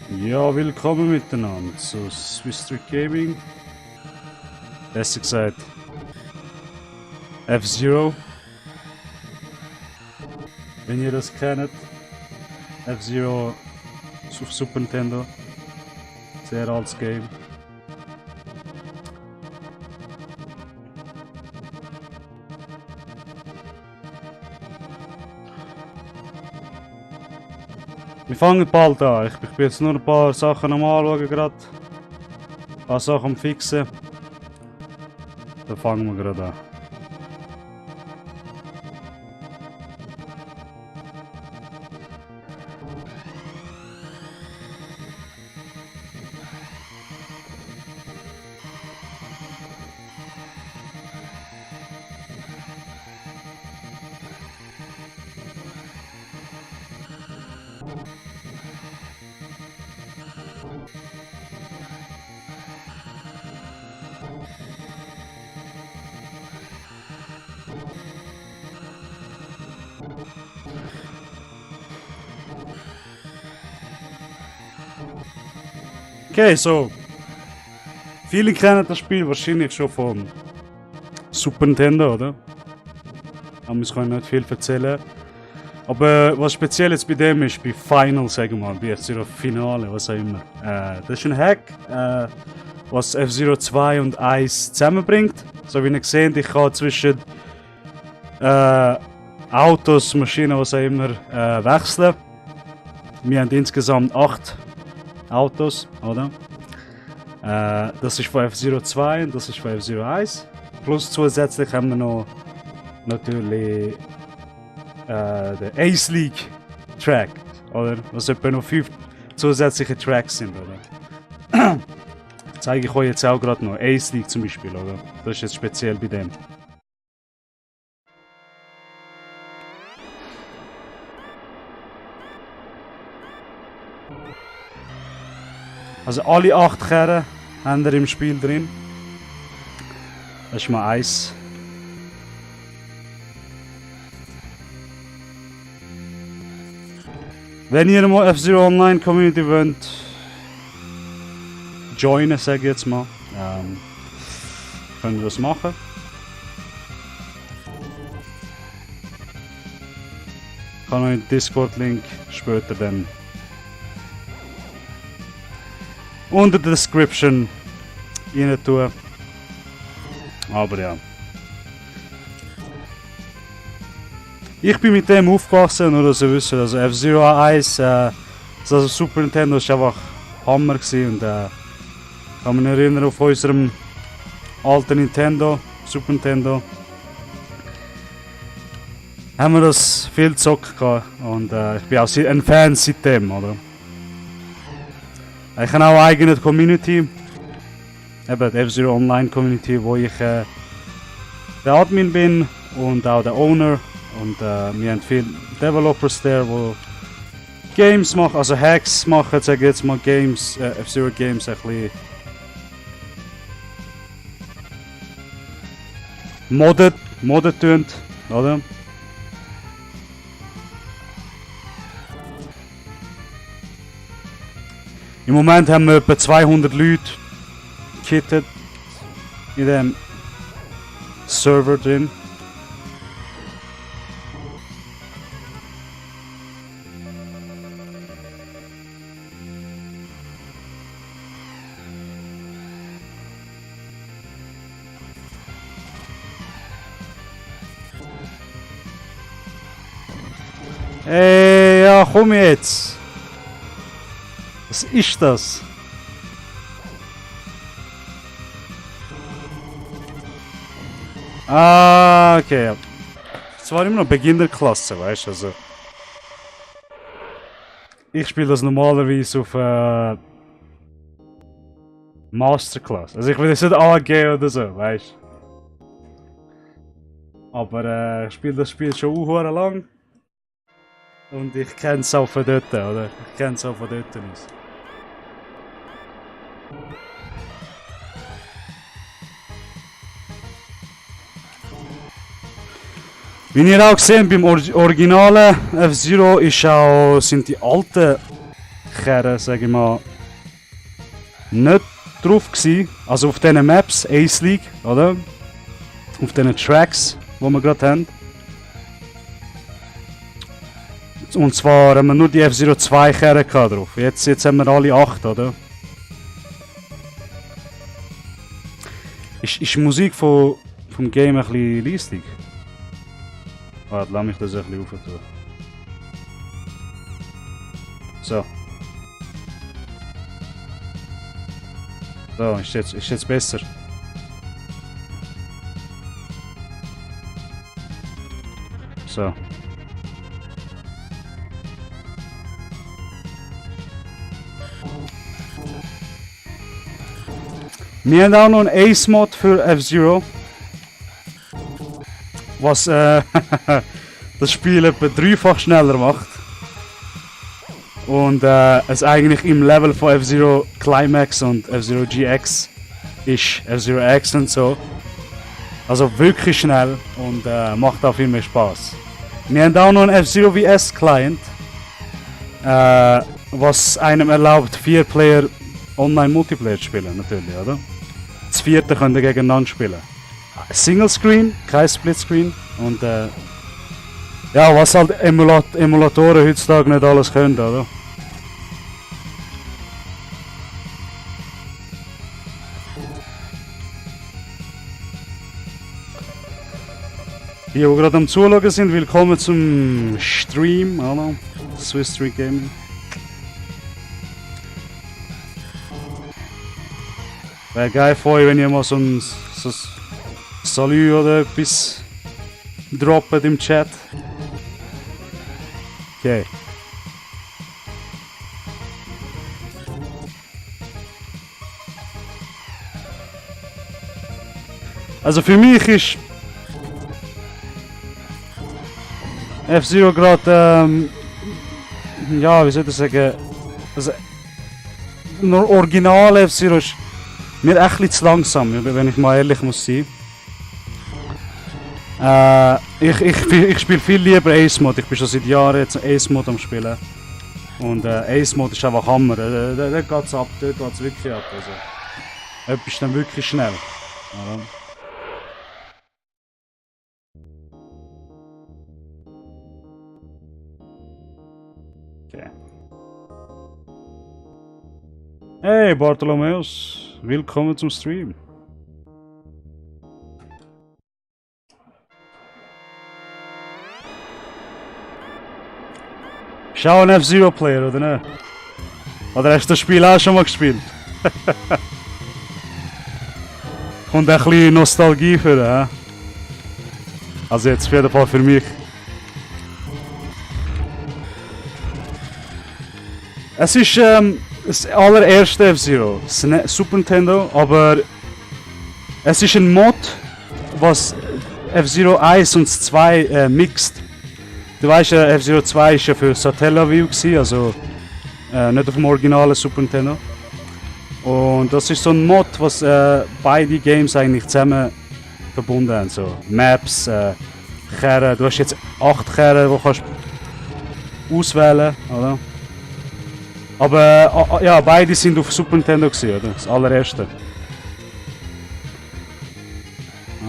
Ja, willkommen miteinander zu Swiss Street Gaming. Besser gesagt F-Zero. Wenn ihr das kennt, F-Zero auf Super Nintendo. Sehr altes Game. Wir fangen bald an. Ich bin jetzt nur ein paar Sachen am Anschauen gerade. Ein paar Sachen am Fixen. Dann fangen wir gerade an. Okay, so. Viele kennen das Spiel wahrscheinlich schon vom Super Nintendo, oder? Aber ich kann nicht viel erzählen. Aber was speziell jetzt bei dem ist, bei Final, sagen wir mal, bei F-Zero Finale, was auch immer. Das ist ein Hack, was F-Zero 2 und 1 zusammenbringt. So wie ihr seht, ich kann zwischen Autos, Maschinen, was auch immer, wechseln. Wir haben insgesamt 8 Autos, oder? Das ist von F-Zero 2 und das ist von F-Zero 1. Plus zusätzlich haben wir noch natürlich den Ace League Track, oder? Was etwa noch 5 zusätzliche Tracks sind, oder? Zeige ich euch jetzt auch gerade noch. Ace League zum Beispiel, oder? Das ist jetzt speziell bei dem. Also alle 8 Kerne haben wir im Spiel drin. Das ist mal 1. Wenn ihr mal F-Zero Online Community wollt, joinen, sage ich jetzt mal, könnt ihr das machen. Ich kann euch den Discord-Link später dann unter der Description rein tun. Aber ja. Ich bin mit dem aufgewachsen, nur dass ihr wisst, also F-Zero 1, also Super Nintendo war einfach Hammer gewesen und kann mich erinnern auf unserem alten Nintendo, Super Nintendo. Haben wir das viel gezockt und ich bin auch ein Fan seitdem, oder? Ich habe auch eine eigene Community, eben die F-Zero Online Community, wo ich der Admin bin und auch der Owner. Und wir haben viele Developers da, die Games machen, also Hacks machen, sage ich jetzt mal Games, F-Zero Games ein bisschen moddet tun, oder? Im Moment haben wir etwa 200 Leute gekittet in dem Server drin. Ey, ja, komm jetzt! Was ist das? Ah, okay, ja. Das war immer noch Beginnerklasse, weißt du, also. Ich spiele das normalerweise auf Masterclass. Also ich will jetzt nicht AG oder so, weißt du. Aber ich spiele das Spiel schon lang. Und ich kenne es auch von dort, oder? Ich kenne es auch von dort aus. Wie ihr auch gesehen beim originalen F-Zero sind die alten Karren, sage ich mal, nicht drauf gewesen. Also auf diesen Maps, Ace League, oder? Auf diesen Tracks, die wir gerade haben. Und zwar haben wir nur die F-Zero 2 Karren drauf. Jetzt haben wir alle 8, oder? Ist die Musik vom Game ein bisschen leislich? Warte, lass mich das ein bisschen aufhören. So. So, ist jetzt besser. So. Wir haben auch noch einen Ace-Mod für F-Zero. Was das Spiel etwa dreifach schneller macht. Und es eigentlich im Level von F-Zero Climax und F-Zero GX ist, F-Zero X und so. Also wirklich schnell und macht auch viel mehr Spaß. Wir haben auch noch einen F-Zero VS Client, was einem erlaubt, 4 Player online Multiplayer zu spielen, natürlich, oder? Das 4. könnt ihr gegeneinander spielen. Single Screen, kein Split Screen und ja, was halt Emulatoren heutzutage nicht alles können, oder? Die gerade am Zuschauen sind, willkommen zum Stream, oder? Swiss Street Gaming. Wäre geil für euch, wenn ihr mal so ein Salü oder etwas droppet im Chat. Okay. Also für mich ist F-Zero gerade, ja, wie soll ich das sagen, also, Original F-Zero ist mir echt ein zu langsam, wenn ich mal ehrlich muss sein. Ich spiele viel lieber Ace Mode, ich bin schon seit Jahren jetzt Ace Mode am Spielen. Und Ace Mode ist einfach Hammer, da geht's ab, da geht's wirklich ab. Also, etwas ist dann wirklich schnell. Ja. Okay. Hey Bartholomäus, willkommen zum Stream. Schau ein F-Zero Player, oder nicht? Oder hast du das Spiel auch schon mal gespielt? Kommt ein bisschen Nostalgie für, hä? Also jetzt auf jeden Fall für mich. Es ist das allererste F-Zero, Super Nintendo, aber es ist ein Mod, was F-Zero 1 und 2 mixt. Du weißt ja, F-Zero 2 ist ja für Satellaview gewesen, also nicht auf dem originalen Super Nintendo. Und das ist so ein Mod, was beide Games eigentlich zusammen verbunden haben. So Maps, Karren, du hast jetzt 8 Karren, die du kannst auswählen, oder? Aber ja, beide sind auf Super Nintendo gewesen, oder? Das allererste.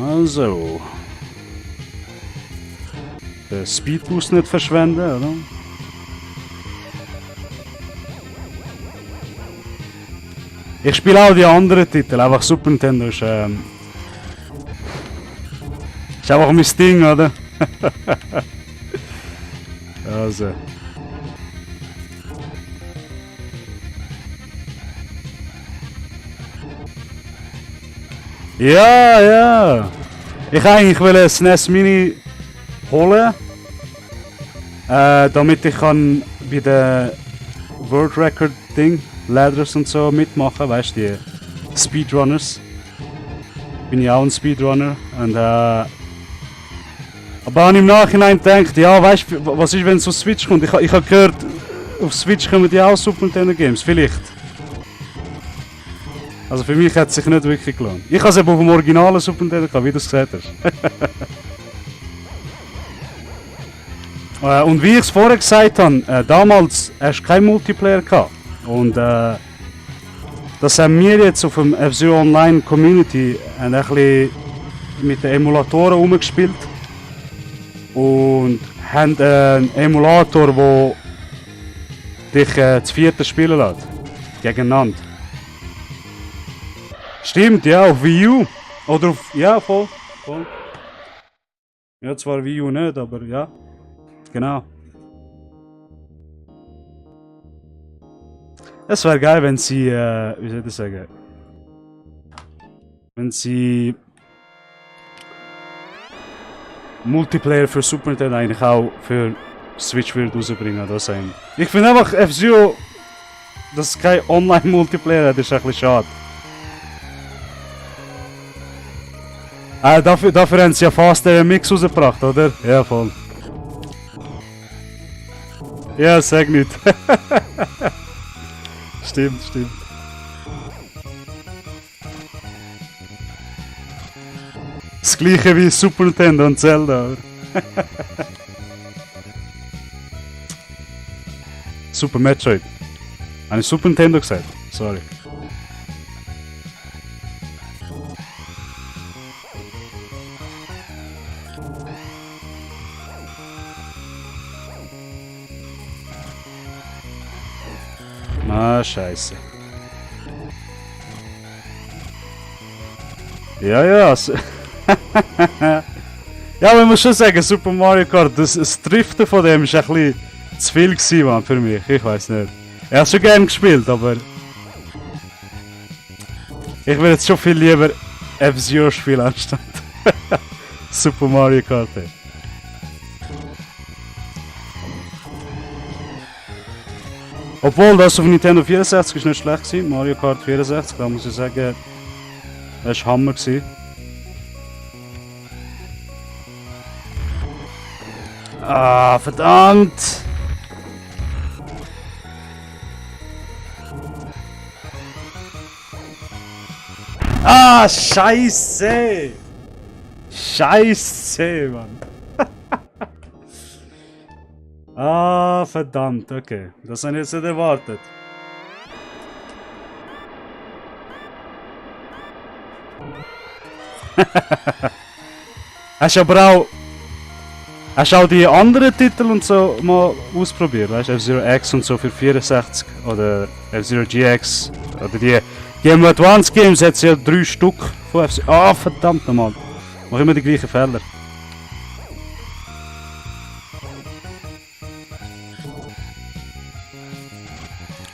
Also. Den Speedboost nicht verschwenden, oder? Ich spiele auch die anderen Titel, einfach Super Nintendo ist einfach mein Ding, oder? Also. Ja, ja. Ich eigentlich will ein SNES Mini holen, damit ich kann bei den World Record Ding, Ladders und so mitmachen, weißt du, die Speedrunners. Bin ich auch ein Speedrunner und aber habe im Nachhinein gedacht, ja, weißt du, was ist, wenn es auf Switch kommt? Ich habe gehört, auf Switch kommen die auch Super Nintendo Games, vielleicht. Also für mich hat es sich nicht wirklich gelohnt. Ich habe es eben auf dem originalen Super Nintendo gehabt, wie du es gesagt hast. Und wie ich es vorher gesagt habe, damals hast du keinen Multiplayer gehabt. Und das haben wir jetzt auf dem F-Zero Online Community ein bisschen mit den Emulatoren rumgespielt. Und haben einen Emulator, der dich zu vierten spielen lässt. Gegeneinander. Stimmt, ja, auf Wii U. Oder auf. Ja, voll. Ja, zwar Wii U nicht, aber ja. Genau. Es wäre geil, wenn sie. Wie soll ich das sagen? Wenn sie. Multiplayer für Super Nintendo eigentlich auch für Switch wird rausbringen. Das ich finde einfach F-Zero, dass es kein Online-Multiplayer hat, ist ein bisschen schade. Dafür haben sie ja fast den Mix rausgebracht, oder? Ja, voll. Ja, sag nicht. Stimmt. Das gleiche wie Super Nintendo und Zelda. Super Metroid. Habe ich Super Nintendo gesagt? Sorry. Ah, scheiße. Ja. Ja, aber ich muss schon sagen, Super Mario Kart, das Driften von dem war ein bisschen zu viel gewesen, Mann, für mich. Ich weiß nicht. Ich habe es schon gerne gespielt, aber ich würde jetzt schon viel lieber F-Zero spielen anstatt Super Mario Kart. Obwohl das auf Nintendo 64 ist nicht schlecht gewesen, Mario Kart 64, da muss ich sagen, das war Hammer gewesen. Ah, verdammt! Ah, scheiße! Scheiße, Mann! Ah, verdammt, okay. Das habe ich jetzt nicht erwartet. Hast du auch die anderen Titel und so mal ausprobiert? Weißt du, F-Zero X und so für 64 oder F-Zero GX oder die Game Boy Advance Games hat es ja 3 Stück von F-Zero. Ah, verdammt nochmal. Mach immer die gleichen Fehler.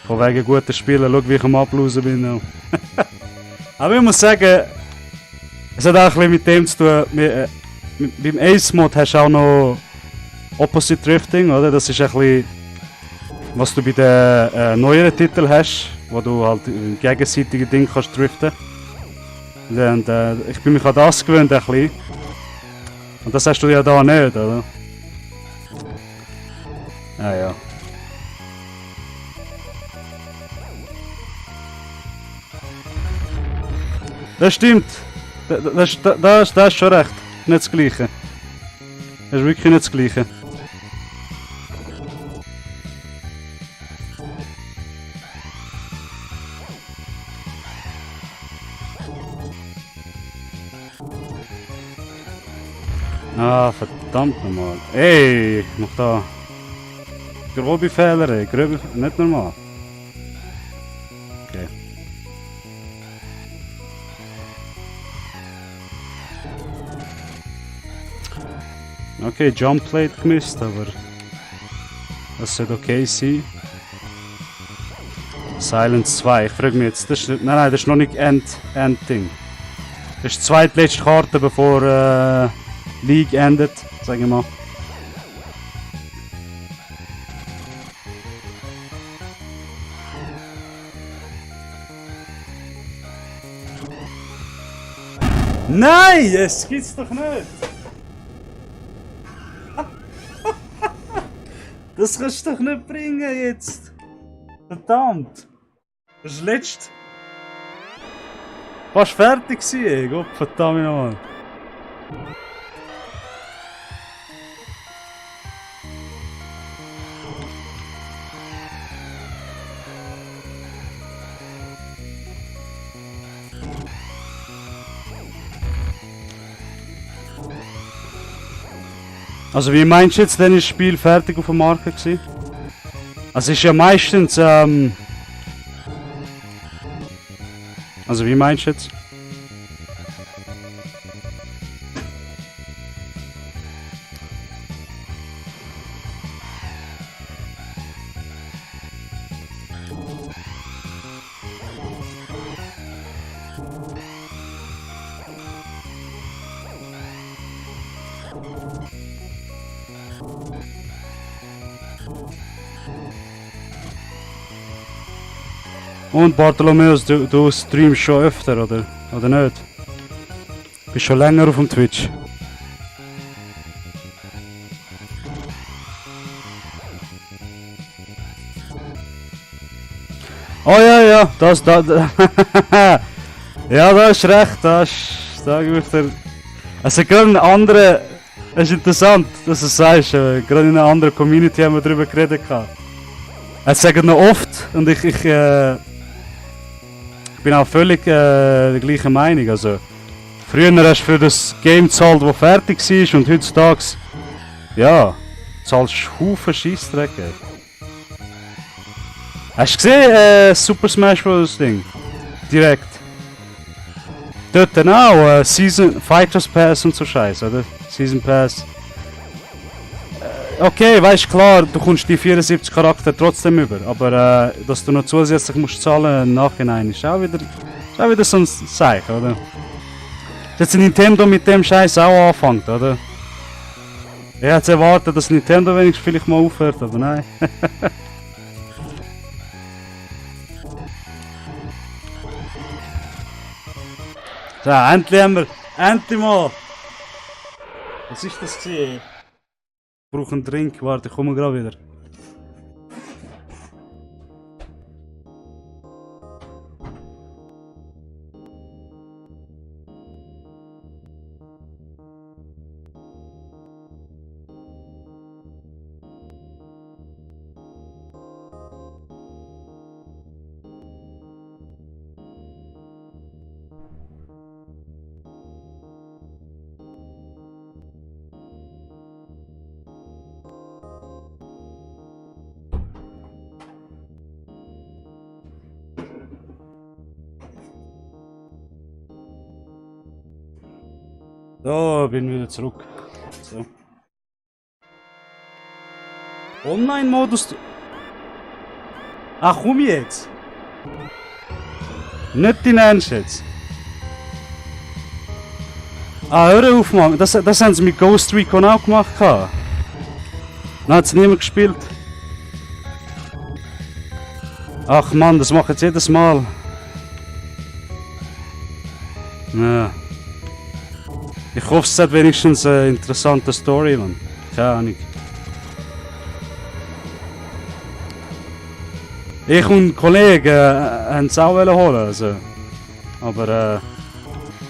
Von wegen guten Spielen, schau wie ich am Ablausen bin. Aber ich muss sagen, es hat auch ein bisschen mit dem zu tun. Beim Ace-Mod hast du auch noch Opposite Drifting, oder? Das ist ein bisschen, was du bei den neueren Titeln hast, wo du halt im gegenseitigen Ding kannst driften. Und, ich bin mich an das gewöhnt ein bisschen. Und das hast du ja da nicht, oder? Ah ja. Das stimmt. Das ist schon recht. Nicht das Gleiche. Das ist wirklich nicht das Gleiche. Ah, verdammt nochmal. Ey, ich mach da grobe Fehler, ey. Grobe, nicht normal. Okay. Okay, Jump Plate gemisst, aber das sollte okay sein. Silence 2, ich frage mich jetzt, das ist nicht, nein, das ist noch nicht End-Ding. Das ist die zweitletzte Karte, bevor League endet, sag ich mal. Nein, es gibt's doch nicht! Das kannst du doch nicht bringen jetzt! Verdammt! Das ist letzt. Fast fertig gewesen, ey. Gott verdammt nochmal. Also wie meinst du jetzt, dann ist das Spiel fertig auf dem Markt gewesen? Also ist ja meistens, also wie meinst du jetzt? Und Bartholomäus, du streamst schon öfter, oder nicht? Bist schon länger auf dem Twitch. Oh ja, ja, da ist recht, da gebe ich dir. Also gerade in anderen, es ist interessant, dass du es sagst, gerade in einer anderen Community haben wir darüber geredet. Es sagen noch oft, und ich bin auch völlig der gleichen Meinung. Also, früher hast du für das Game gezahlt, das fertig war, und heutzutage, ja, zahlst du Haufen Scheissdreck. Hast du gesehen, Super Smash Bros. Ding? Direkt. Dort dann auch Season Fighters Pass und so Scheiß, oder? Season Pass. Okay, weißt klar, du kommst die 74 Charakter trotzdem über, aber dass du noch zusätzlich musst zahlen im Nachhinein ist auch wieder so ein Zeichen, oder? Dass Nintendo mit dem Scheiß auch anfängt, oder? Ich hätte erwartet, dass Nintendo wenigstens vielleicht mal aufhört, aber nein. So, endlich haben wir, endlich mal! Was ist das gewesen? Ich brauche einen Drink, warte, ich komme gerade wieder. So, bin wieder zurück. So. Online-Modus. Ach, komm jetzt! Nicht dein Ernst jetzt. Ah, hör auf, Mann. Das haben sie mit Ghost Recon auch gemacht. Dann hat es niemand gespielt. Ach Mann, das macht jetzt jedes Mal. Ja. Ich hoffe, es hat wenigstens eine interessante Story, Mann. Keine Ahnung. Ich und Kollegen haben es auch holen, also. Aber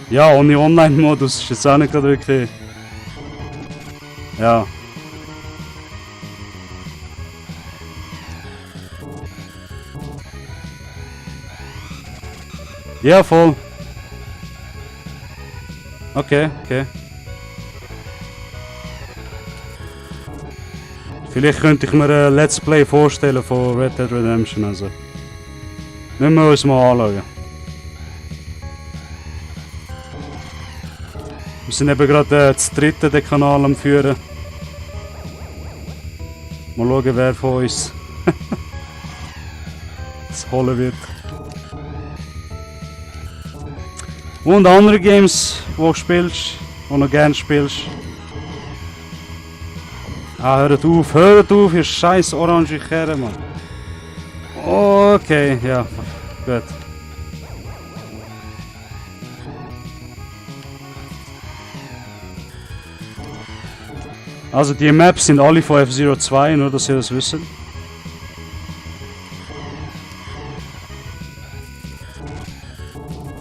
ja, ohne Online-Modus ist es auch nicht gerade wirklich. Ja. Ja, voll. Okay. Vielleicht könnte ich mir ein Let's Play vorstellen von Red Dead Redemption. Also. Müssen wir uns mal anschauen. Wir sind eben gerade das dritte den Kanal am Führen. Mal schauen, wer von uns das holen wird. Und andere Games, die du spielst, die du gerne spielst. Ah, hört auf, ihr scheiß orange Kerre, Mann. Okay, ja, gut. Also die Maps sind alle von F-Zero 2, nur dass ihr das wisst.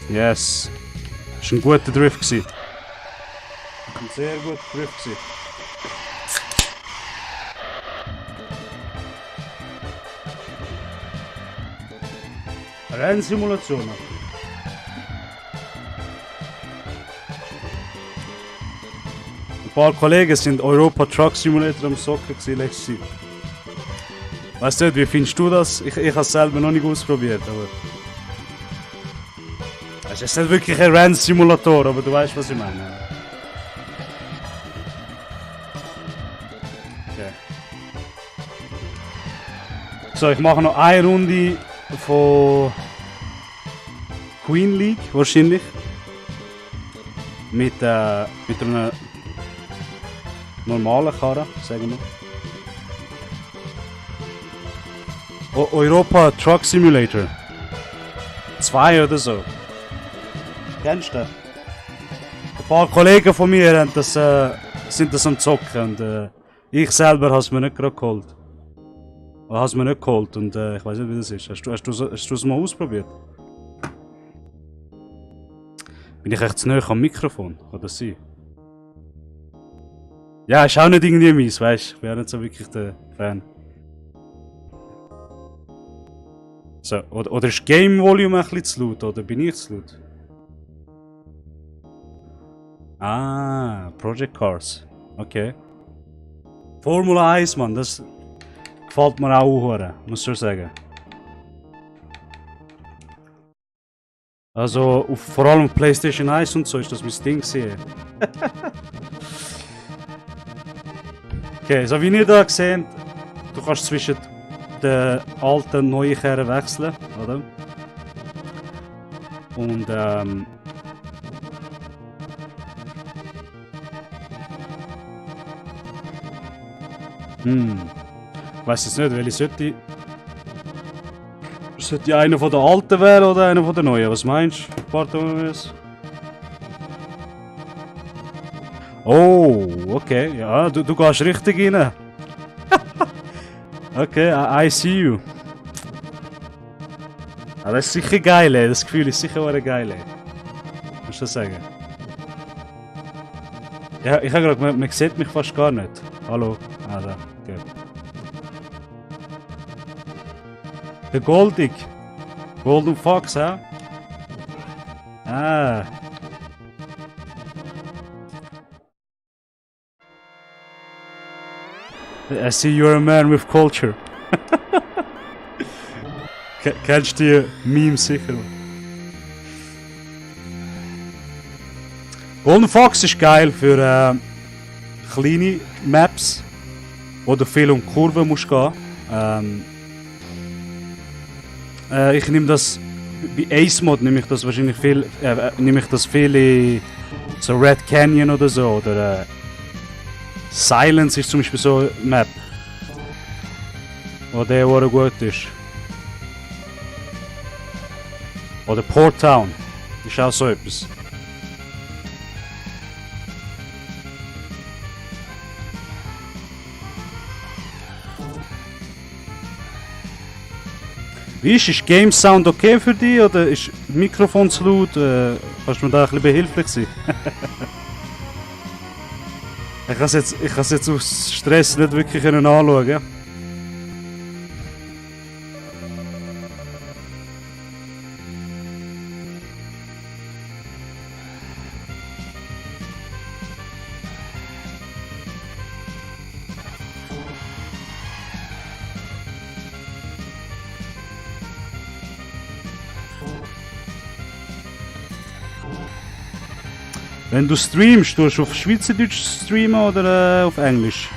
Yes. Das war ein guter Drift. Ein sehr guter Drift. Rennsimulation. ein paar Kollegen sind Europa Truck Simulator am Zocken letztes Jahr. Weißt du, wie findest du das? Ich habe es selber noch nicht ausprobiert, aber... Es ist nicht wirklich ein Rennsimulator, aber du weißt, was ich meine. Okay. So, ich mache noch eine Runde von Queen League, wahrscheinlich. Mit einer normalen Karre, sagen wir. Europa Truck Simulator 2 oder so. Kennst du das? Ein paar Kollegen von mir haben das, sind das am Zocken und ich selber habe es mir nicht gerade geholt. Oder habe es mir nicht geholt und ich weiß nicht, wie das ist. Hast du es mal ausprobiert? Bin ich echt zu nahe am Mikrofon? Kann das sein? Ja, ist auch nicht irgendwie meins, weißt du? Ich bin auch nicht so wirklich der Fan. So, oder ist Game Volume ein bisschen zu laut, oder bin ich zu laut? Ah, Project Cars. Okay. Formula 1, Mann, das gefällt mir auch, muss ich sagen. Also, vor allem auf PlayStation 1 und so ist das mein Ding gesehen. Okay, so wie ihr da seht, du kannst zwischen den alten und neuen Kehren wechseln, oder? Und ich weiß jetzt nicht, welche sollte ich einer von den alten wählen oder einer von den neuen? Was meinst du, Bartholomäus? Oh, okay, ja, du gehst richtig rein. Okay, I see you. Ah, das ist sicher geil, ey. Das Gefühl ist sicher auch geil, ey. Musst du das sagen? Ja, ich habe gerade, man sieht mich fast gar nicht. Hallo? Ah, da, okay. Der Goldig. Golden Fox, hä? Ah. I see you're a man with culture. Kennst du die Memes sicher? Golden Fox ist geil für kleine Maps, wo du viel um Kurven musst gehen. Ich nehme das bei Ace Mod nehme ich das wahrscheinlich viel, in so Red Canyon oder so oder Silence ist zum Beispiel so eine Map, wo der auch gut ist. Oder Port Town ist auch so etwas. Wie ist Game Sound okay für dich oder ist Mikrofon zu laut? Kannst du mir da ein bisschen behilflich sein? Ich kann es jetzt aus Stress nicht wirklich anschauen. Ja? Wenn du streamst, tust du auf Schweizerdeutsch streamen oder auf Englisch?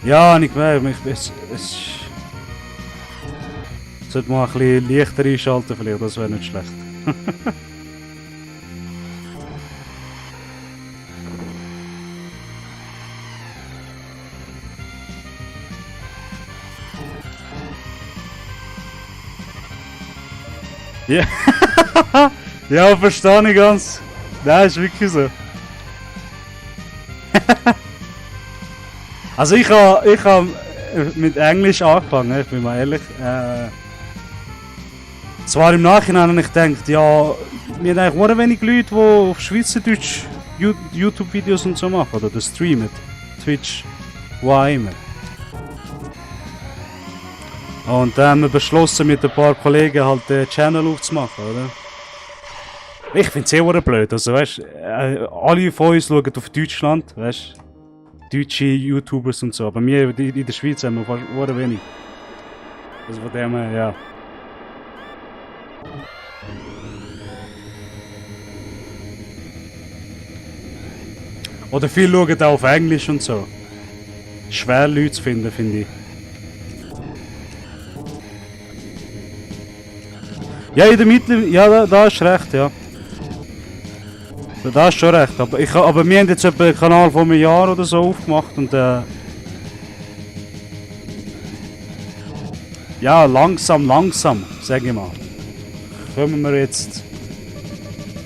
Ja, ich merke, es sollte mal ein bisschen leichter einschalten, vielleicht, das wäre nicht schlecht. Ja, ja, verstehe ich ganz. Das ist wirklich so. Also ich habe mit Englisch angefangen, ich bin mal ehrlich. Zwar im Nachhinein habe ich gedacht, ja, wir haben eigentlich sehr wenig Leute, die auf Schweizerdeutsch YouTube-Videos und so machen oder streamen. Twitch, wo auch immer. Und dann haben wir beschlossen, mit ein paar Kollegen halt den Channel aufzumachen, oder? Ich finde es sehr blöd, also weißt alle von uns schauen auf Deutschland, weißt deutsche YouTubers und so, aber wir in der Schweiz haben wir fast wenig. Also von dem her, ja. Oder viele schauen auch auf Englisch und so. Schwer Leute zu finden, finde ich. Ja, in der Mitte, ja, da ist recht, ja. Da ist schon recht, aber wir haben jetzt etwa einen Kanal von einem Jahr oder so aufgemacht und ja, langsam, sage ich mal. Kommen wir jetzt.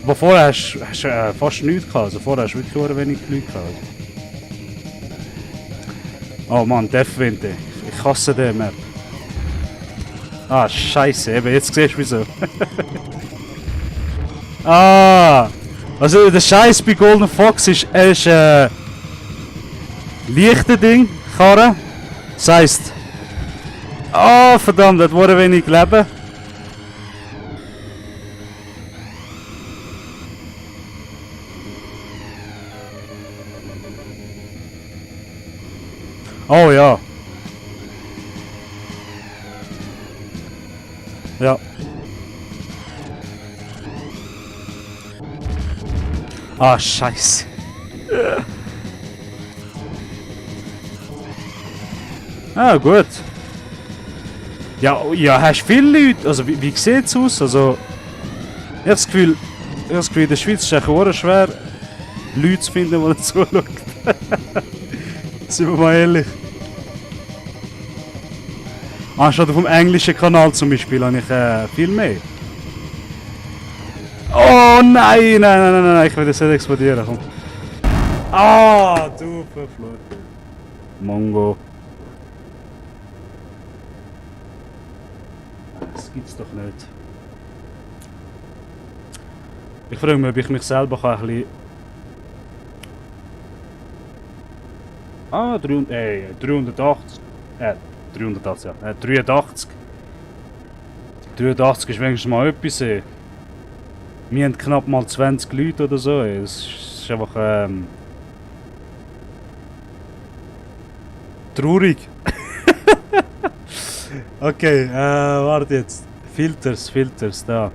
Aber vorher hast du fast nichts gehabt, also vorher hast du wirklich sehr wenig Leute gehabt. Oh Mann, Deathwind, ich hasse den Map. Ah, scheiße, eben, jetzt siehst du wieso. Ah! Also der Scheiß bei Golden Fox ist, er ist leichte Ding, Karre. Das heisst. Oh verdammt, das wurde wenig Leben. Oh ja. Ja. Ah, scheiße. Ah, gut. Ja, ja, hast du viele Leute? Also, wie sieht es aus? Also, ich habe das Gefühl, in der Schweiz ist es auch schwer, Leute zu finden, die zuschauen. Sind wir mal ehrlich. Anstatt vom englischen Kanal zum Beispiel habe ich viel mehr. Oh nein, ich will das nicht explodieren, komm. Ah, du verfluchte Mongo. Das gibt's doch nicht. Ich frage mich, ob ich mich selber ein bisschen... Ah, 380. 380, ja. 83. 83 ist wenigstens mal etwas. Wir haben knapp mal 20 Leute oder so. Es ist einfach traurig. Okay, warte jetzt. Filters, da.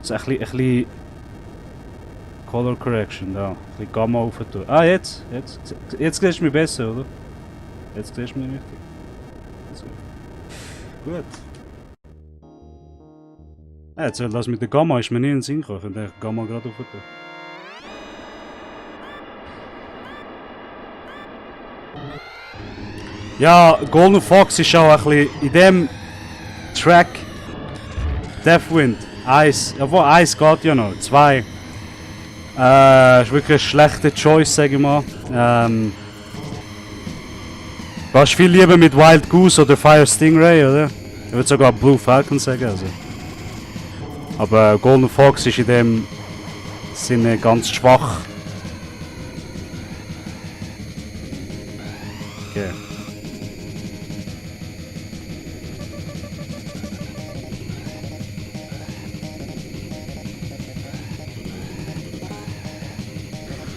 So ein bisschen Color Correction, da. Ein bisschen Gamma rauf tun. Ah, jetzt siehst du mich besser, oder? Jetzt siehst du mich richtig. So. Gut. Ja, jetzt das mit der Gamma ist mir nie in den Sinn gekommen. Ich könnte Gamma gerade rauf tun. Ja, Golden Fox ist auch ein bisschen in dem Track Deathwind 1, obwohl 1 geht ja noch, 2 ist wirklich eine schlechte Choice, sage ich mal. Du hast viel lieber mit Wild Goose oder Fire Stingray, oder? Ich würde sogar Blue Falcon sagen. Also. Aber Golden Fox ist in dem Sinne ganz schwach. Okay.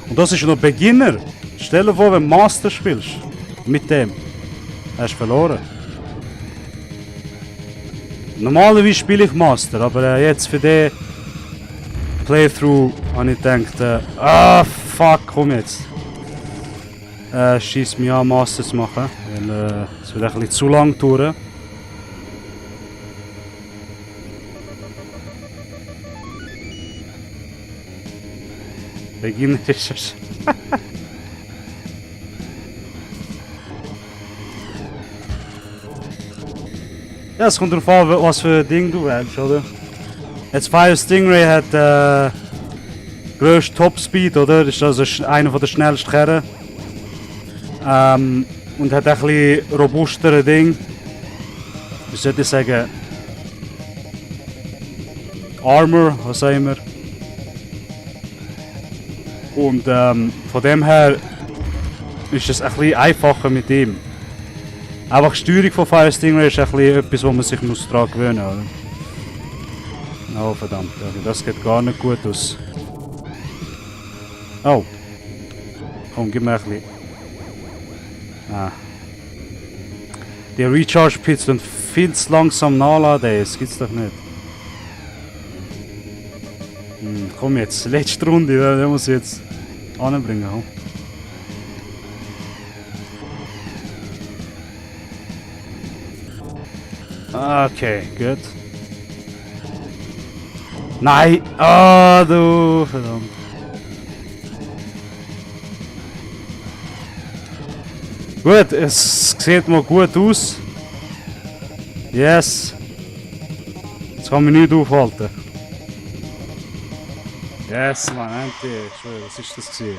Und das ist noch Beginner. Stell dir vor, wenn du Master spielst. Mit dem. Hast du verloren. Normalerweise spiele ich Master, aber jetzt für den Playthrough habe ich gedacht, fuck, komm jetzt. Schieß mich an, Master zu machen, weil es wird ein bisschen zu lang dauern. Beginner ist es. Ja, es kommt darauf an, was für ein Ding du wählst, oder? Jetzt Fire Stingray hat grössten Top-Speed, oder? Das ist also einer der schnellsten Kerren. Und hat ein bisschen robustere Ding. Wie sollte ich sagen? Armor, was auch immer. Und von dem her ist es ein bisschen einfacher mit ihm. Einfach die Steuerung von Fire Stingray ist ein bisschen etwas, wo man sich muss daran gewöhnen muss. Oh verdammt, okay, das geht gar nicht gut aus. Oh. Komm, gib mir ein bisschen. Ah. Die Recharge Pits sind viel zu langsam nachladen, das gibt's doch nicht. Komm jetzt, letzte Runde, den muss ich jetzt anbringen. Komm. Okay, gut. Nein! Ah, du verdammt. Gut, es sieht mal gut aus. Yes. Jetzt kann mich nicht aufhalten. Yes, Mann, endlich. Was ist das gewesen?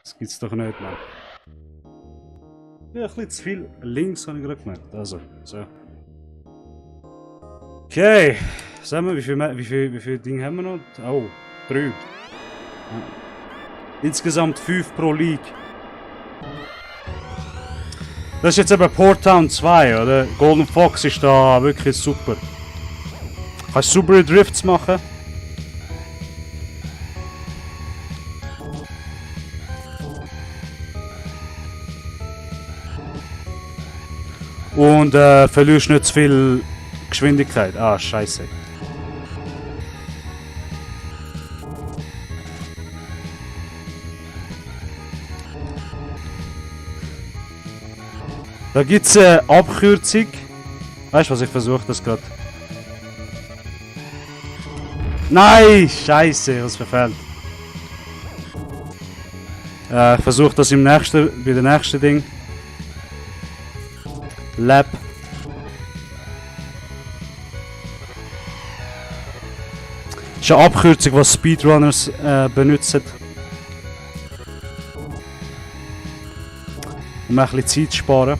Das gibt's doch nicht, Mann. Ja, ein bisschen zu viel links habe ich gerade gemerkt. Also, so. Okay. Sehen wir, wie viel Dinge haben wir noch? Oh, 3. Ja. Insgesamt 5 pro League. Das ist jetzt eben Port Town 2, oder? Golden Fox ist da wirklich super. Kannst super Drifts machen. Und verlierst nicht zu viel Geschwindigkeit. Ah, scheiße. Da gibt es eine Abkürzung. Weißt du was, ich versuche das gerade. Nein! Scheiße, was verfehlt. Ich versuche das bei der nächsten Ding. Lab. Das ist eine Abkürzung, die Speedrunners benutzen. Um ein bisschen Zeit zu sparen.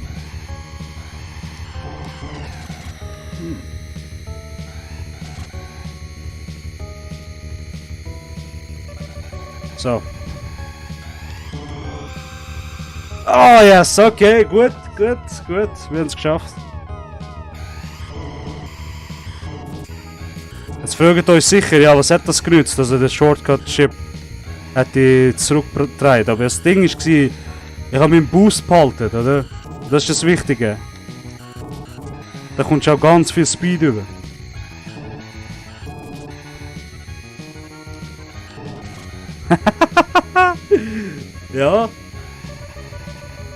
So. Oh yes, okay, gut. Wir haben es geschafft. Jetzt fragt euch sicher, ja, was hat das genützt? Also der Shortcut-Chip hat die zurückgedreht. Aber das Ding war, ich habe meinen Boost behalten, oder? Das ist das Wichtige. Da kommst du auch ganz viel Speed über. Ja.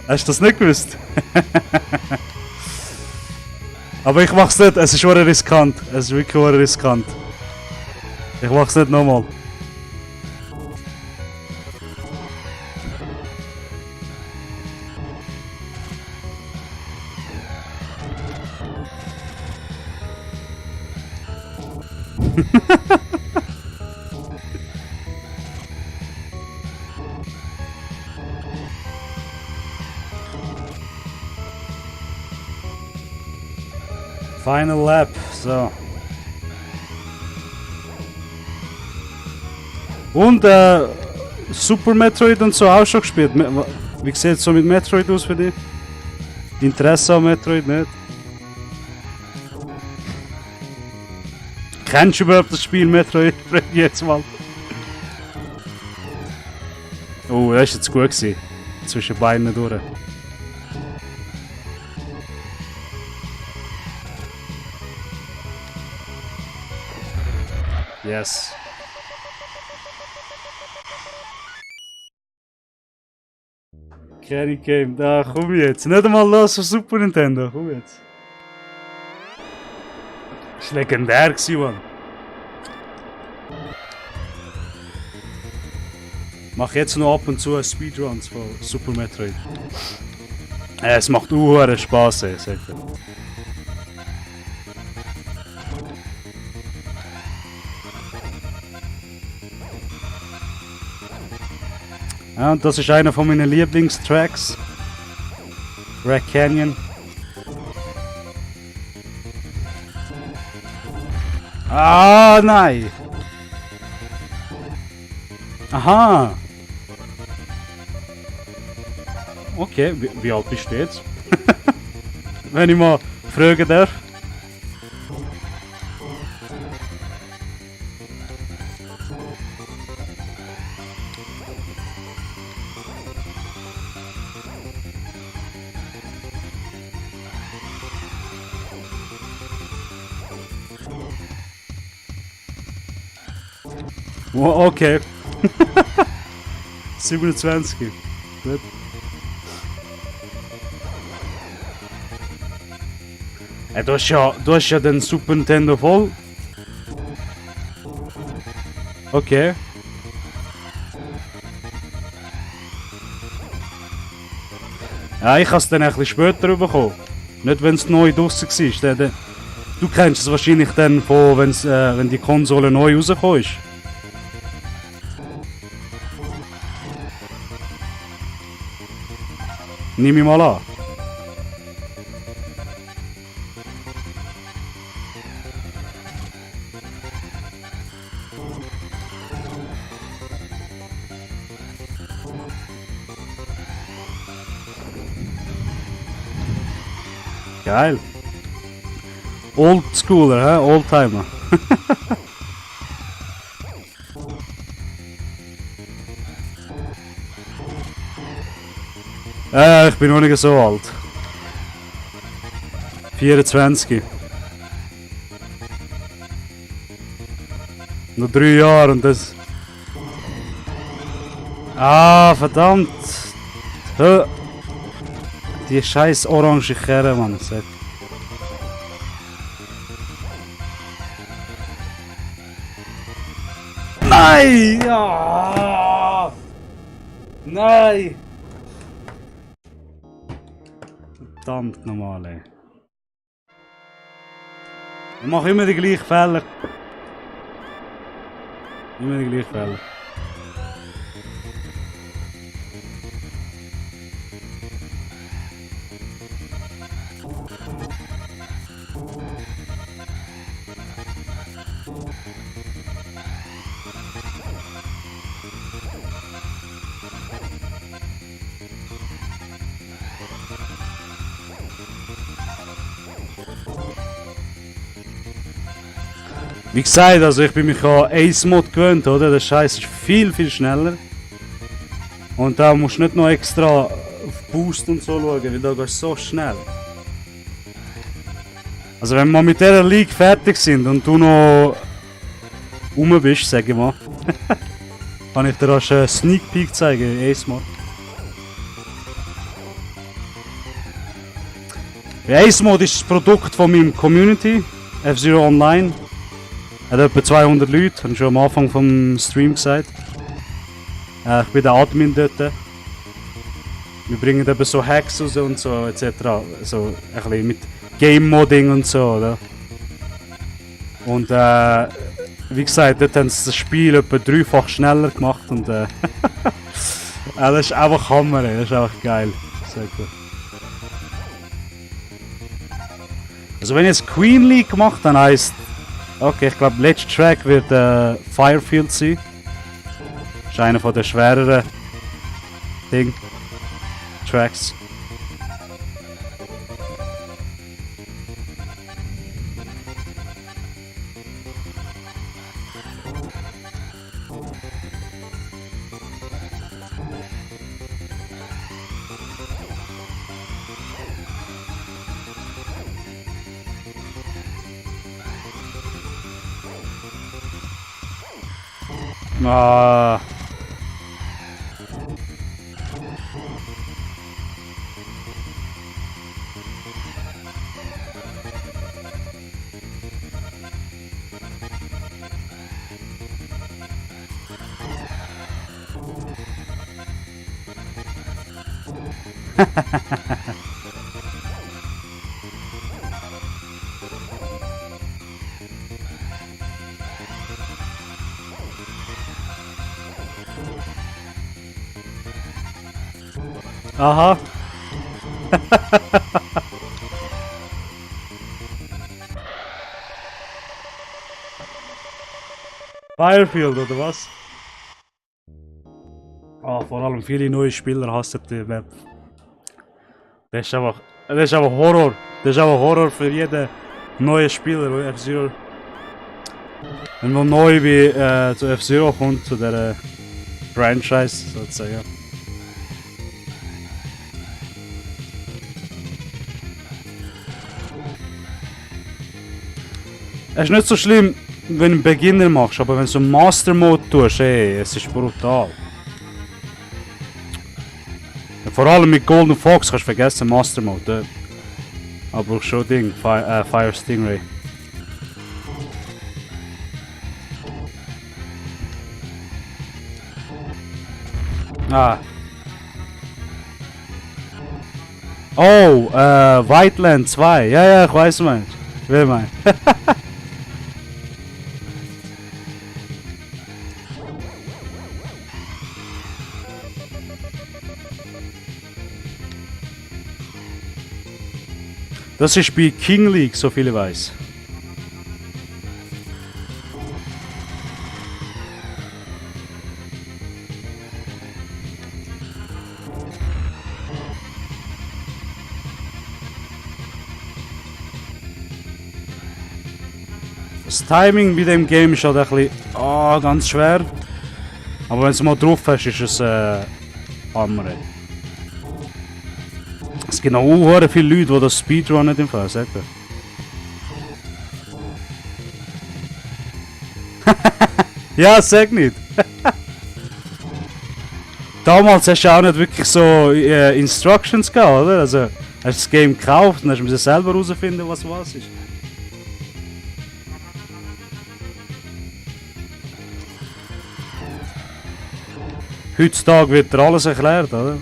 Hast du das nicht gewusst? Aber ich mach's nicht, es ist schon riskant. Es ist wirklich riskant. Ich mach's nicht nochmal. Final Lap, so. Und Super Metroid und so auch schon gespielt. Wie sieht es so mit Metroid aus für dich? Interesse an Metroid nicht? Kennst du überhaupt das Spiel Metroid? Jetzt mal. Oh, das war jetzt gut gewesen. Zwischen beiden durch. Yes. Carry Game, da komm jetzt. Nicht einmal los auf Super Nintendo, komm jetzt. Das war legendär, Mann. Mach jetzt noch ab und zu Speedruns von Super Metroid. Es macht Spaß, sagt er. Ja, und das ist einer von meinen Lieblingstracks. Red Canyon. Ah, nein! Aha! okay. Wie alt bist du jetzt? Wenn ich mal fragen darf. Oh, okay. 27. Gut. Du hast ja den Super Nintendo voll. Okay. Ja, ich habe es dann ein bisschen später bekommen. Nicht wenn es neu draussen war. Du kennst es wahrscheinlich dann von, wenn die Konsole neu rausgekommen ist. Nimm ich mal an. Geil. Oldschooler, hä? Oldtimer. Ich bin noch nicht so alt. 24. Noch 3 Jahre und das... Ah, verdammt. Die scheiß orange Kerne, Mann. Nein! Ja! Nein! Verdammt nochmal, ey. Ich mache immer die gleichen Fehler. Immer die gleichen Fehler. Wie gesagt, also ich bin mich an Ace-Mod gewöhnt, oder? Der Scheiß ist viel, viel schneller. Und da musst du nicht noch extra auf Boost und so schauen, weil da gehst du so schnell. Also wenn wir mit dieser League fertig sind und du noch rum bist, sag ich mal, kann ich dir auch schon einen Sneak Peek zeigen, Ace-Mod. Ace-Mod ist das Produkt von meinem Community, F-Zero Online. Hat etwa 200 Leute, habe ich schon am Anfang vom Stream gesagt. Ich bin der Admin dort. Wir bringen eben so Hacks raus und so etc. So ein bisschen mit Game Modding und so, oder? Und wie gesagt, dort haben sie das Spiel etwa 3-fach schneller gemacht und das ist einfach Hammer, das ist einfach geil. Sehr gut. Also wenn ich jetzt Queen League mache, dann heisst... Okay, ich glaube, letzter Track wird Firefield sein. Das ist einer der schwereren Tracks. Ah. Aha. Firefield oder was? Ah, vor allem viele neue Spieler hassen die Map. Das ist einfach Horror. Das ist einfach Horror für jeden neuen Spieler, der F-Zero. Wenn man neu wie zu F-Zero kommt, zu der Franchise sozusagen. Es ist nicht so schlimm, wenn du einen Beginner machst, aber wenn du einen Master Mode tust, ey, es ist brutal. Vor allem mit Golden Fox kannst du vergessen Master Mode. Aber schon Ding, Fire Stingray. Ah. Oh, Whiteland 2. Ja, ich weiß, Mensch. Will mein. Das ist bei King League, so viel ich weiß. Das Timing bei dem Game ist halt ein bisschen ganz schwer. Aber wenn du mal drauf hast, ist es Hammer. Es gibt noch viele Leute, die das Speedrunnen im Fall, sagt er. Ja, sag nicht. Damals hast du auch nicht wirklich so Instructions gehabt, oder? Also hast du das Game gekauft und hast selber herausfinden, was ist. Heutzutage wird dir alles erklärt, oder?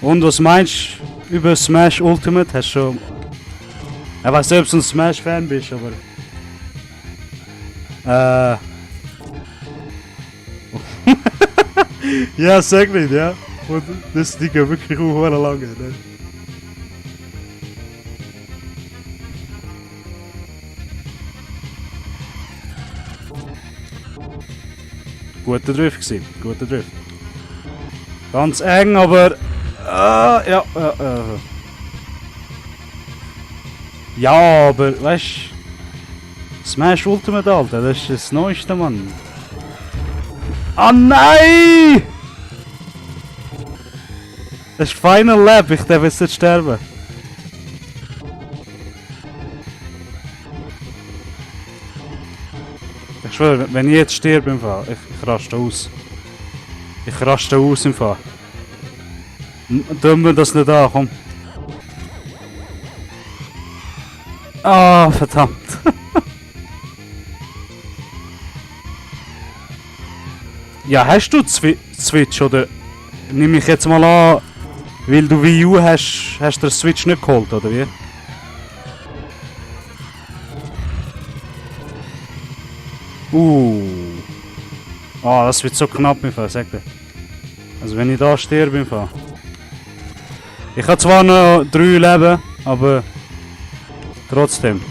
Und was meinst du über Smash Ultimate? Hast du schon... Ich weiß nicht, ob du ein Smash-Fan bist, aber... Ja, sag nicht, ja. Und das Ding geht wirklich auch lange. Ne? Guter Drift gewesen, guter Drift. Ganz eng, aber... ja. Ja, aber weißt du... Smash Ultimate, Alter, das ist das Neueste, Mann. Ah nein! Das ist Final Lap, ich darf jetzt nicht sterben. Ich schwöre, wenn ich jetzt sterbe im Fall, ich raste aus. Ich raste aus im Fall. Tun wir das nicht an, komm. Ah, verdammt. Ja, hast du Switch oder nehme ich jetzt mal an, weil du Wii U hast du den Switch nicht geholt, oder wie? Ah, das wird so knapp im Fall, sagt er. Also wenn ich da sterbe im Fall. Ich habe zwar noch 3 Leben, aber trotzdem.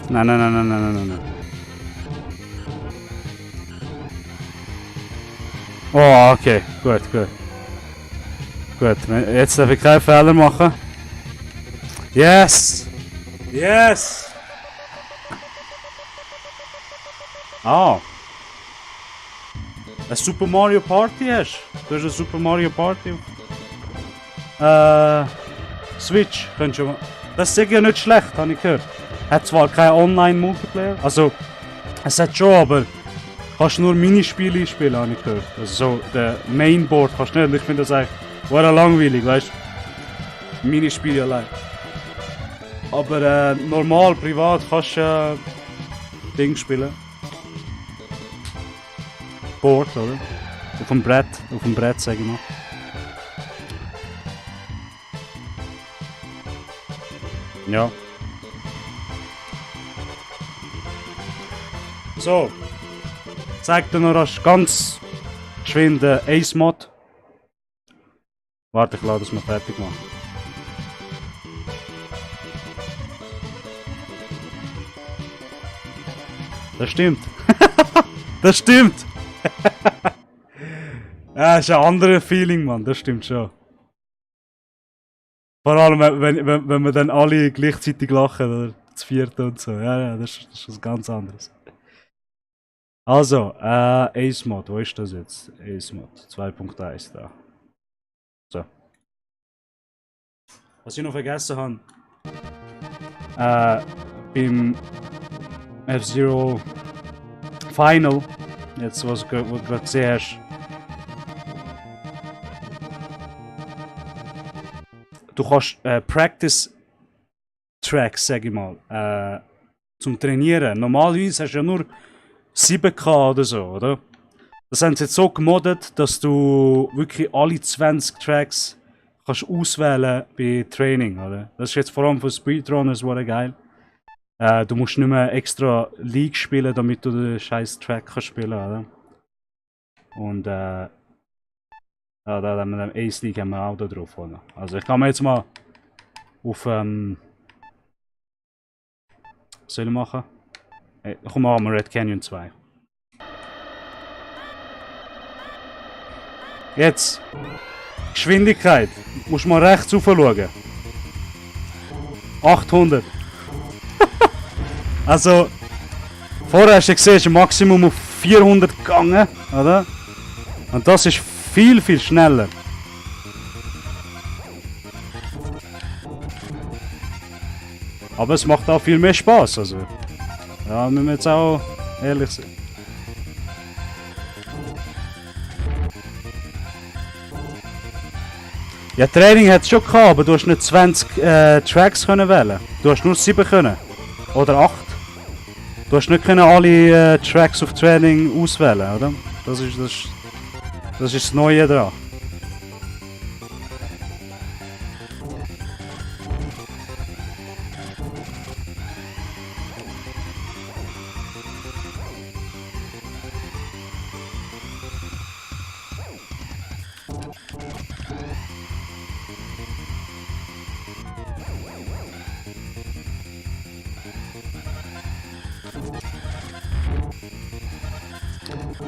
Nein. Oh, okay, gut. Gut, jetzt darf ich keinen Fehler machen. Yes! Yes! Ah! Ein Super Mario Party hast du? Hast ein Super Mario Party? Switch, könntest du mal. Das ist ja nicht schlecht, habe ich gehört. Hat zwar keinen Online-Multiplayer, also es hat schon, aber kannst nur Minispiele spielen, habe ich gehört. Also so, der Mainboard kannst du nicht, ich finde das eigentlich langweilig, weißt du? Minispiele allein. Aber normal, privat kannst du Ding spielen. Board, oder? Auf dem Brett, sag ich mal. Ja. So. Zeig dir noch ganz geschwind Ace Mod. Warte, ich lade das mal fertig machen. Das stimmt. Das stimmt. Ja, ist ein anderes Feeling, Mann. Das stimmt schon. Vor allem, wenn wir dann alle gleichzeitig lachen, oder zu viert und so. Ja, das ist was ganz anderes. Also, Ace Mod, wo ist das jetzt? Ace Mod 2.1 da. So. Was ich noch vergessen habe, beim F-Zero Final, jetzt was du gerade gesehen hast, du kannst Practice Tracks, sag ich mal, zum Trainieren. Normalerweise hast du ja nur 7K oder so, oder? Das haben sie jetzt so gemoddet, dass du wirklich alle 20 Tracks kannst auswählen bei Training, oder? Das ist jetzt vor allem für Speedrunners geil. Du musst nicht mehr extra League spielen, damit du den scheiß Track kannst spielen, oder? Und da haben wir den Ace League haben wir auch da drauf, oder? Also ich kann mir jetzt mal auf was soll ich machen? Komm mal an Red Canyon 2. Jetzt Geschwindigkeit. Musst mal rechts rauf schauen. 800. Also vorher hast du gesehen, ist Maximum auf 400 gegangen, oder? Und das ist viel schneller. Aber es macht auch viel mehr Spaß, also. Ja, müssen wir jetzt auch ehrlich sein. Ja, Training hat es schon gehabt, aber du hast nicht 20 Tracks können wählen. Du hast nur 7 können. Oder 8. Du hast nicht können alle Tracks auf Training auswählen, oder? Das ist das Neue daran.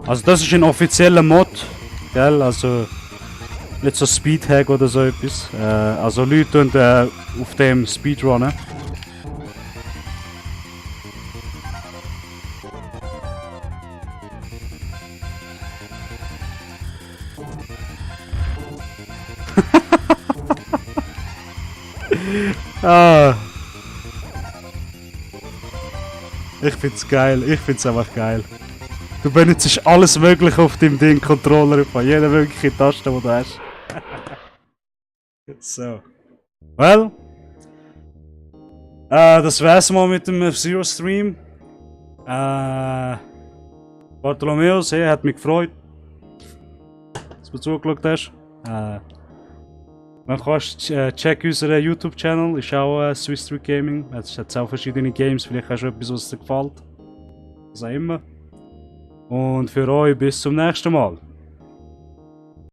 Also das ist ein offizieller Mod, gell? Also nicht so Speedhack oder so etwas. Also Leute tun auf dem Speedrunnen. Ich find's geil, ich find's einfach geil. Du benutzt alles mögliche auf dem Ding, Controller, von jeder mögliche Taste, die du hast. So. Well. Das wär's mal mit dem F-Zero Stream. Bartholomäus, hey, hat mich gefreut, dass du zugeschaut hast. Dann kannst du checken unseren YouTube-Channel, ist auch Swiss Street Gaming. Es hat auch verschiedene Games, vielleicht hast du etwas, was dir gefällt. Was auch immer. Und für euch bis zum nächsten Mal.